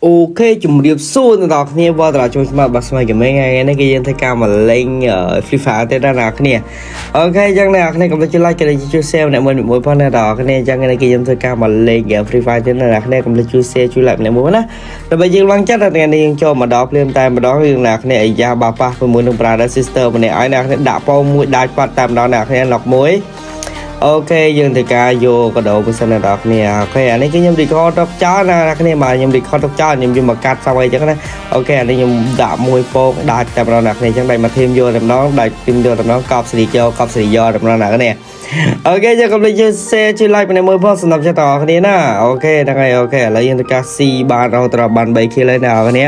OK ជំរាបសួរអ្នកនរគ្នាវត្តរាចូលស្មាតបាស្មៃហ្គេមថ្ងៃនេះគេយើងធ្វើការមកលេង Free Fire ទៀតណាអ្នកនរគ្នា OK អញ្ចឹងអ្នកនរគ្នាកុំភ្លេចជួយ like ក៏ជួយ share ម្នាក់មួយមួយផងអ្នកនរគ្នាអញ្ចឹងថ្ងៃនេះគេយើងធ្វើការមកលេង game Free Fire ទៀតណាអ្នកនរគ្នាកុំភ្លេចជួយ share ជួយ like ម្នាក់មួយណាដើម្បីយើងឡើងចិត្តថ្ងៃនេះយើងចូលមកដល់ភ្លាមតែម្ដងយើងអ្នកនរគ្នាអាយ៉ាបាប៉ះជាមួយនឹង brother sister ម្នាក់ឲ្យអ្នកនរគ្នាដាក់ប៉ោមួយដាច់បាត់តែម្ដងអ្នកនរគ្នាលុកមួយ OK យើងត្រូវការយកកដោមួយសិនអ្នកនរគ្នា OK អានេះគឺខ្ញុំ record ទុកចោលណាអ្នកគ្នាបាទខ្ញុំ record ទុកចោលខ្ញុំយកមកកាត់សោះអីចឹងណា OK អានេះខ្ញុំដាក់មួយពងដាច់តែម្ដងអ្នកគ្នាចឹងដាច់មកធីមយកតែម្ដងដាច់ធីមយកតែម្ដងកប់សេរីយកកប់សេរីយកតែម្ដងអ្នកគ្នា OK យើងកុំភ្លេចជួយ share ជួយ like ម្នាក់មួយផងសម្រាប់ចិត្តអ្នកគ្នាណា OK ហ្នឹងហើយ OK ឥឡូវយើងត្រូវការ C បានរហូតដល់បាន3 kill ហើយអ្នកគ្នា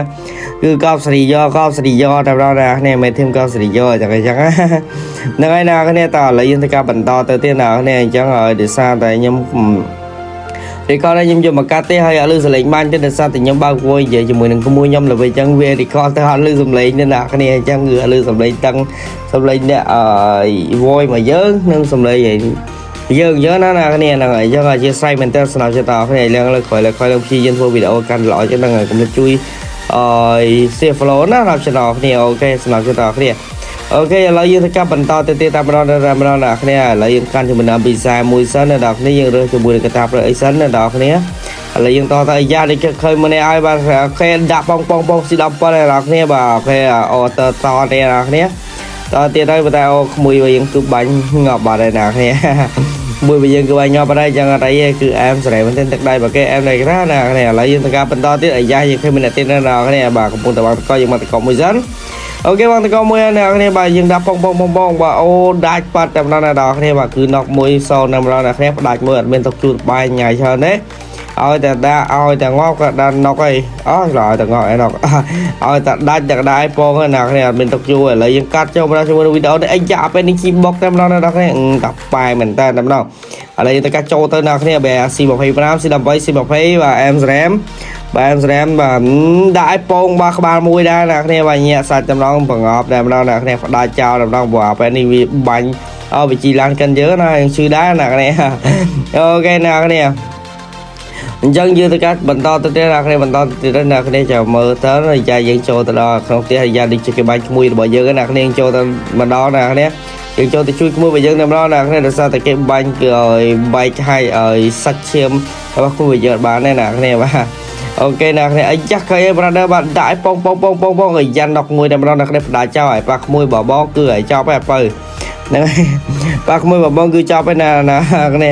គឺកប់សេរីយកកប់សេរីយកតែម្ដងអ្នកគ្នាមិនធីមកប់សេរីយកចឹងអញ្ចឹងហ្នឹងហើយអ្នកគ្នាតើឥឡូវយើងត្រូវការបន្តទៅទៀតអ្នកគ្នាអញ្ចឹងហើយដោយសារតែខ្ញុំ record ឲ្យខ្ញុំយកមកកាត់ទេហើយអត់លឺសលេងបានទេដោយសារតែខ្ញុំបើក voice និយាយជាមួយនឹងក្មួយខ្ញុំល្វីអញ្ចឹងវា record ទៅអត់លឺសំឡេងទេអ្នកគ្នាអញ្ចឹងគឺអត់លឺសំឡេងតឹងសំឡេងអ្នកអឺ voice មកយើងនិងសំឡេងយើងយើងណាអ្នកគ្នាហ្នឹងហើយអញ្ចឹងអធិស្ឋានមែនតើស្នើចិត្តតគ្នាឡើងលើក្រោយលើក្រោយឡើងព្យាយាមធ្វើវីដេអូកាន់ល្អចឹងហ្នឹងហើយកុំភ្លេចជួយអឺ share follow ណាដល់ចិត្តដល់គ្នា OK ស្នើចិត្តដល់គ្នា OK ឥឡូវយើងធ្វើការបន្តទៅទៀតតាមម្ដងតាមម្ដងអ្នកគ្នាឥឡូវយើងកាន់ជាមួយនឹងពិសាមួយសិនអ្នកនរគ្នាយើងរើសជាមួយនឹងកតាប្រអីសិនអ្នកនរគ្នាឥឡូវយើងតទៅអាយ៉ានេះឃើញម្នាក់ឲ្យបាទ OK ដាក់បងបងបងស៊ី17អ្នកនរគ្នាបាទ OK អូតតនេះអ្នកនរគ្នាតទៀតហើយប៉ុន្តែអូក្មួយរបស់យើងគឺបាញ់ងាប់បាត់ហើយអ្នកនរគ្នាមួយរបស់យើងគឺបាញ់ងាប់បាត់ហើយចឹងអត់អីទេគឺអែមសេរីមែនទែនទឹកដៃបើគេអែមដៃណាអ្នកនរគ្នាឥឡូវយើងធ្វើការបន្តទៀតអាយ៉ាយើងឃើញម្នាក់ទៀតអ្នកនរគ្នាបាទកំពុងតែបានកយើងមកតកមួយសិន OK បងតកមួយអ្នកគ្នាបាទយើងដាក់បងបងបងបងបាទអូដាច់បាត់តែម្ដងអ្នកនរគ្នាបាទគឺណុកមួយសូនតែម្ដងអ្នកគ្នាផ្ដាច់មួយអត់មានទុកជូតបាយញ៉ៃច្រើនទេឲ្យតែដាក់ឲ្យតែងាប់ក៏ដាក់ណុកអីអស់ឲ្យតែងាប់អីណុកឲ្យតែដាច់តែក្តាយពងអ្នកគ្នាអត់មានទុកជូរឥឡូវយើងកាត់ចូលមកដល់ជាមួយនឹងវីដេអូនេះអីយ៉ាពេលនេះជីបុកតែម្ដងអ្នកគ្នាតាប៉ែមែនតើតែម្ដងឥឡូវយើងទៅកាត់ចូលទៅអ្នកគ្នាបែ C25 C18 C20 បាទអែមស្រែមបាទស្រែមបាទដាក់ឲ្យពងបាទក្បាលមួយដែរអ្នកគ្នាបាទញាក់សាច់តម្ដងបង្អប់តែម្ដងអ្នកគ្នាផ្ដាច់ចោលតម្ដងព្រោះពេលនេះវាបាញ់អោវិជីឡានកិនយើងណាយើងឈឺដែរអ្នកគ្នា OK អ្នកគ្នាអញ្ចឹងយើងទៅកាត់បន្តទៅទៀតអ្នកគ្នាបន្តទៅទៀតអ្នកគ្នាចាំមើលទៅយ៉ាយើងចូលទៅដល់ក្នុងផ្ទះយ៉ាដូចជាគេបាញ់ក្មួយរបស់យើងអ្នកគ្នាចូលទៅម្ដងអ្នកគ្នាយើងចូលទៅជួយក្មួយរបស់យើងតែម្ដងអ្នកគ្នាដោយសារតែគេបាញ់គឺឲ្យបែកឲ្យឲ្យសាច់ឈាមរបស់ក្មួយរបស់យើងបានទេអ្នកគ្នាបាទ OK អ្នកគ្នាអាយ៉ាឃើញ brother បាទដាក់ឲ្យពងពងពងពងពងឲ្យយ៉ាន់ដកមួយតែម្ដងអ្នកគ្នាផ្ដាច់ចោលឲ្យប៉ាក្មួយបបងគឺឲ្យចប់ហើយបើហ្នឹងហើយប៉ាក្មួយបបងគឺចប់ហើយណាណាគ្នា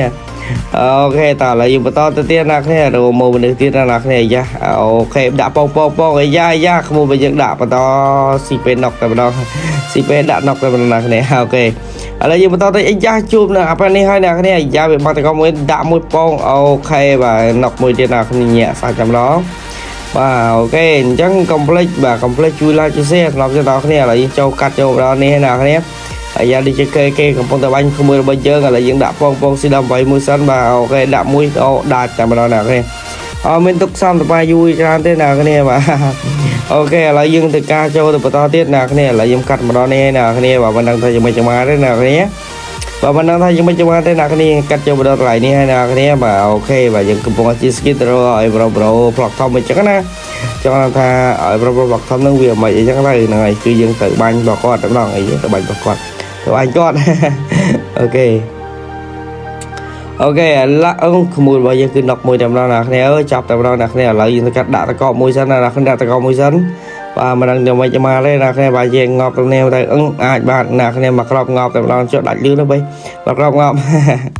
OK តើឥឡូវយើងបន្តទៅទៀតណាគ្នារមកមនុស្សទៀតណាអ្នកគ្នាអាយ៉ា OK ដាក់ពងពងពងអាយ៉ាអាយ៉ាក្មួយបើយើងដាក់បន្តស៊ីពេលណុកតែម្ដងស៊ីពេលដាក់ណុកតែម្ដងណាគ្នា OK ឥឡូវយើងបន្តទៅអាយ៉ាជួបនៅអាប៉ែនេះហើយអ្នកគ្នាអាយ៉ាវាបាត់តកមួយដាក់មួយពង OK បាទណុកមួយទៀតណាគ្នាញាក់សាច់តែម្ដងបាទ OK អញ្ចឹងកុំភ្លេចបាទកុំភ្លេចជួយ like ជួយ share សម្រាប់អ្នកនរគ្នាឥឡូវយើងចូលកាត់ចូលដល់នេះណាគ្នាអាយ៉ាដូចជាគេគេកំពុងតែបាញ់ក្មួយរបស់យើងឥឡូវយើងដាក់ពងពងស៊ី18មួយសិនបាទ OK ដាក់មួយអូដាច់តែម្ដងណាគ្នាអត់មានទុកសំតបាយយូរច្រើនទេណាគ្នាបាទ OK ឥឡូវយើងទៅការចូលទៅបន្តទៀតណាគ្នាឥឡូវយើងកាត់ម្ដងនេះណាគ្នាបាទមិនដឹងថាយ៉ាងម៉េចយ៉ាងម៉ាទេណាគ្នាបាទមិនដឹងថាយ៉ាងម៉េចយ៉ាងម៉ាទេណាគ្នាកាត់ចូលមកដល់កន្លែងនេះហើយណាគ្នាបាទ OK បាទយើងកំពុងជា skit ទៅឲ្យ bro bro ផ្លុកធំអញ្ចឹងណាចង់ថាឲ្យ bro bro ផ្លុកធំនឹងវាមិនអីចឹងទៅហ្នឹងហើយគឺយើងទៅបាញ់របស់គាត់តែម្ដងអីទៅបាញ់របស់គាត់ទៅបាញ់គាត់ OK OK ឥឡូវក្មួយរបស់យើងគឺណុកមួយតែម្ដងណាគ្នាអើយចាប់តែម្ដងណាគ្នាឥឡូវយើងទៅកាត់ដាក់តកមួយសិនណាគ្នាដាក់តកមួយសិនបាទមិនដឹងយ៉ាងម៉េចមកទេណាគ្នាបាទយើងងាប់ទៅនេះទៅអឹងអាចបាទណាគ្នាមកក្របងាប់តែម្ដងចុះដាច់លឿនទៅបីមកក្របងាប់។